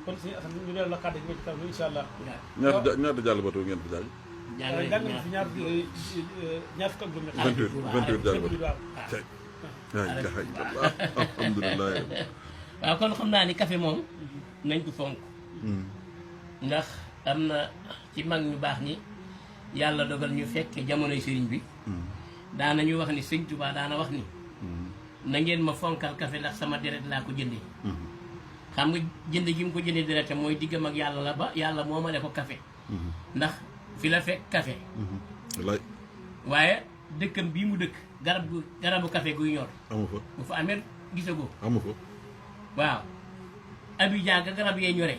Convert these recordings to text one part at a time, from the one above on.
kon suñu asan ñu leen la kàddu gi ba ci kaw incha allah. ñaata jàll ba ngeen fi jàng. jàng nañ fi ñaar fukk ak juróom. 28 jàll ba alhamdulilah. waaw kon xam naa ni café moom nañ ko fonk. ndax am na ci mag ñu baax ñi yàlla dogal ñu fekk jamonoy sëriñ bi. daanañu wax ni sëñ Tuubaa daana wax ni. na ngeen ma fonkal café ndax sama deret laa ko jëndee. xam nga jënd gi mu ko jëndee deret mooy diggam ak yàlla la ba yàlla moo ma ne ko café. ndax fi la fekk café. waaye dëkkam bii mu dëkk garabu café guy ñor. amu fa bu fa amee gisagoo. amu fa. waaw Abidjan ga garab yee ñoree.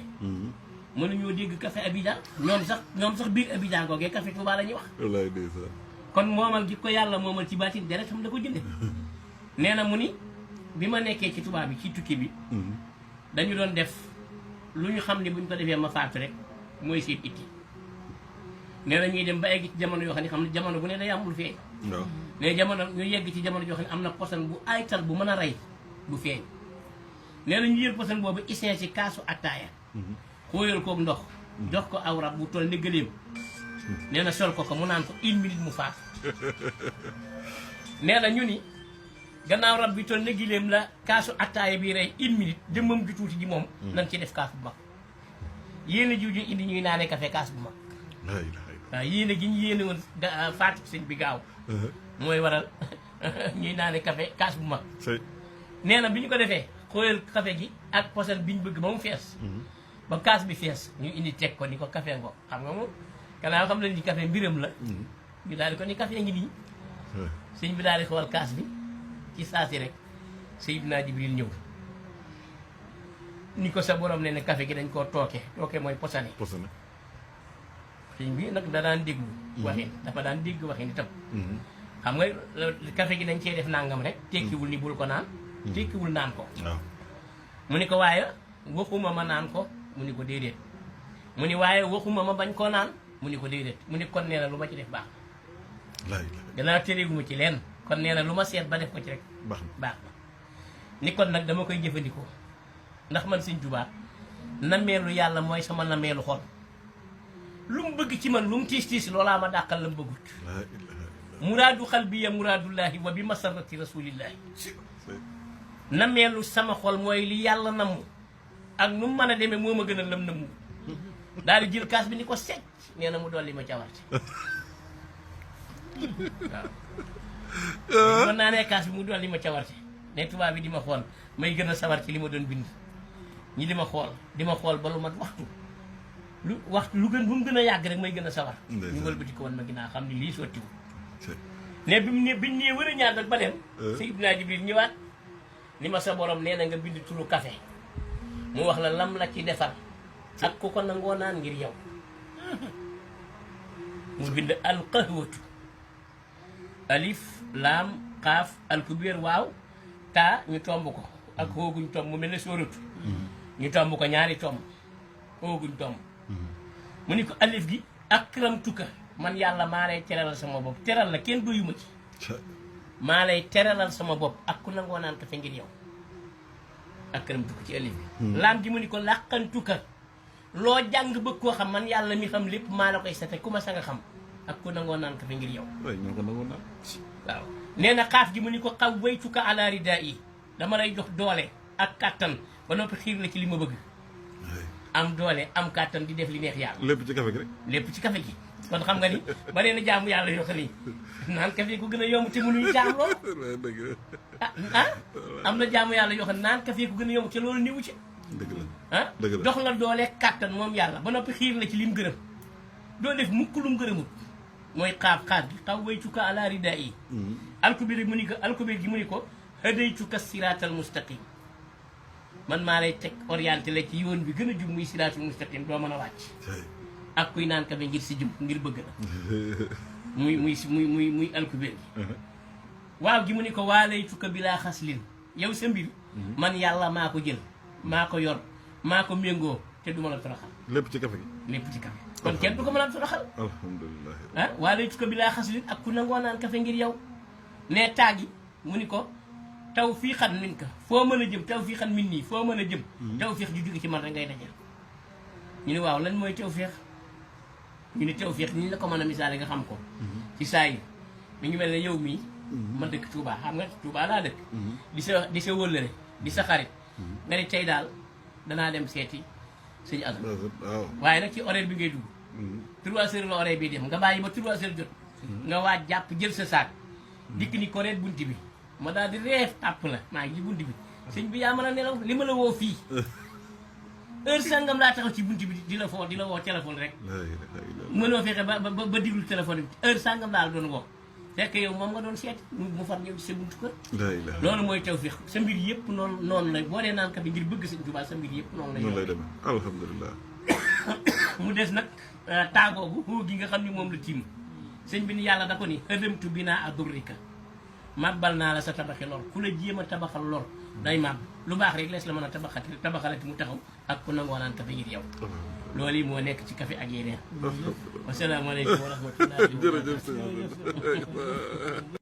mënuñoo dégg café Abidjan ñoom sax biir Abidjan googee café Touba la ñuy wax. wallaay ndeysaan. kon moomal gi ko yàlla moomal ci baatin deretam da ko jënde nee na mu ni bi ma nekkee ci Touba bi ci tukki bi. dañu doon def lu ñu xam ne buñ ko defee ma faatu rek mooy seen itti. nee na ñuy dem ba egg ci jamono yoo xam ne jamono bu ne day amul feeñ. waaw mais jamono ñu yegg ci jamono joo xam ne am na poson bu aytal bu mën a rey bu feeñ. nee na ñu yël poson boobu isee ci kaasu attaaya. xóoyal koog ndox. jox ko aw rab bu toll ni gëléem. nee na sol ko mu naan ko 1 minute mu faatu. nee na ñu ni gannaaw rab bi toll ni gëléem la kaasu attaaya bi rey 1 minute jëmmam ju tuuti ji moom. nañ ci def kaas bu mag. yéen a jiw ji indi ñuy naanee café kaas bu mag. waaw yéene gi ñu yéene woon faatu sëñ bi gaaw. mooy waral ñuy naane café kaas bu mag. nee na bi ñu ko defee xóoyal café gi ak posen bi ñu bëgg ba mu fees. ba kaas bi fees ñu indi teg ko ni ko café ngo xam nga moom kanaa xam nañ ni café mbiram la. ñu daal di ko ni café ngi nii. sëñ bi daal di xool kaas bi ci saasi rek Seydina Jibril ñëw ni ko sa borom ne café gi dañ koo tooke mooy posane. sëñ bi nag da daan déglu waxin dafa daan dégg waxin itam. xam nga café gi dañ cee def nangam rek tekkiwul ni bul ko naan. tekkiwul naan ko. mu ni ko waaye waxuma ma naan ko mu ni ko déedéet. mu ni waaye waxuma ma bañ koo naan mu ni ko déedéet mu ni kon nee na lu ma ci def baax na. gannaaw téléeguma ci leen kon nee na lu ma seet ba def ko ci rek. baax na ni kon nag dama koy jëfandikoo ndax man Sëñ Tuubaa nameelu yàlla mooy sama nameelu xol. lu mu bëgg ci man lu mu tiis loolaa ma dàqal la mu bëggut. muraadu xalbiya muraadullahi wa bi masarati rasulillahi. nameelu sama xol mooy li yàlla namm ak nu mu mën a demee moo ma gën a lam namm. daal di jël kaas bi ni ko secc nee na mu dolli ma cawarte. waaw. mën naa ne kaas bi mu dolli ma cawarte ne tubaab bi di ma xool may gën a sawar ci li ma doon bind. ñi di ma xool ba lu mat waxtu. lu gën bu mu gën a yàgg rek may gën a sawar. ñu wëlbati ko woon ma ginnaaw xam ni lii sottiwul. ne biñ nee wër a ñaan rek ba dem. Seydina Jibril ñëwaat ni ma sa borom nee na nga bind turu café mu wax la lam la ci defar ak ku ko nangoo naan ngir yow. mu bind alqahwatu alif laam xaaf alkubeer waaw taa ñu tomb ko ak xooguñ tomb mu mel ne sóoratu ñu tomb ko ñaari tomb xooguñ tomb mu ni ko alif gi akramtuka man yàlla maa lay teralal sama bopp teral la kenn doyuma ci maa lay teralal sama bopp ak ku nangoo naan kafe ngir yow akramtuka ci alif gi laam gi mu ni ko làqantuka loo jàng bëgg koo xam man yàlla mi xam lépp maa la koy sete ku ma sa nga xam ak ku nangoo naan kafe ngir yow waaw nee na xaaf gi mu ni ko xaw waytuka ala rida yi dama lay jox doole ak kàttan ba noppi xiir la ci li ma bëgg am doole am kàttan di def li neex yàlla. lépp ci café gi rek. lépp ci café gi kon xam nga ni ba leen jaamu yàlla yoo xam ni naan café ko gën a yomb te mënuñu jaam loolu. am na jaamu yàlla yoo xam ne naan café ko gën a yomb te loolu niwu ci. dëgg la dox la doole kàttan moom yàlla ba noppi xiir la ci lim gërëm doo def mukk lum gërëmut mooy xaaf gi xaw waytuka ala rida yi. alkubir mu ni ko alkubir gi mu ni ko hadaytuka siraatal mustaqim man maa lay teg orienté la ci yoon bi gën a jub muy siraatul mustaqim doo mën a wàcc. ak kuy naan kafe ngir si jub ngir bëgg la. muy alkubéer gi. waaw gi mu ni ko waalaytuka bi laa xaslin yow sa mbir. man yàlla maa ko jël maa ko yor maa ko méngoo te du ma la toroxal. lépp ci café gi. lépp ci café kon kenn du ko mën a toroxal. alhamdulilah. waalaytuka bi laa xaslin ak ku nangoo naan kafe ngir yow ne taagi mu ni ko. taw fii xan min ka foo mën a jëm taw fii xan min nii foo mën a jëm taw fii ju jóge ci man rek ngay dajal ñu ne waaw lan mooy tawféex ñu ne tawféex ni ñu la ko mën a misaale nga xam ko ci saa yi mi ngi mel ne yow mii ma dëkk Touba xam nga Touba laa dëkk di sa wëllëre di sa xarit nga ne tey daal danaa dem seeti sëñ Assane waaw waaye nag ci horaire bi ngay dugg 3 heures la horaire bi dem nga bàyyi ba 3 heures jot nga waaj jàpp jël sa saak dikk ni ko reet bunti bi ma daal di reef tàpp la maa ngi ci bunti bi sëñ bi yaa mën a nelaw li ma la woo fii heure sangam laa taxaw ci bunti bi di la woo téléphone rek mënoo fexe ba diglu téléphone bi heure sangam laa la doon woo fekk yow moom nga doon seeti mu far ñëw ci sa buntu kër loolu mooy tawfiix sa mbir yëpp noonu la boo dee naan kat ngir bëgg sëñ Tuubaa sa mbir yëpp noonu lay demee alhamdulilah mu des nag taagoogu xoo gi nga xam ni moom la tiim sëñ bi ni yàlla da ko ni ëdëmtu bi naa adurrika màbbal naa la sa tabaxi lor ku la jéem a tabaxal lor day màbb lu baax rek lees la mën a tabaxalati mu taxaw ak ku nangoo naan kafe ngir yow loolu yi moo nekk ci café ak yeneen wasalaamaaleykum wa rahmatullahi jërëjëf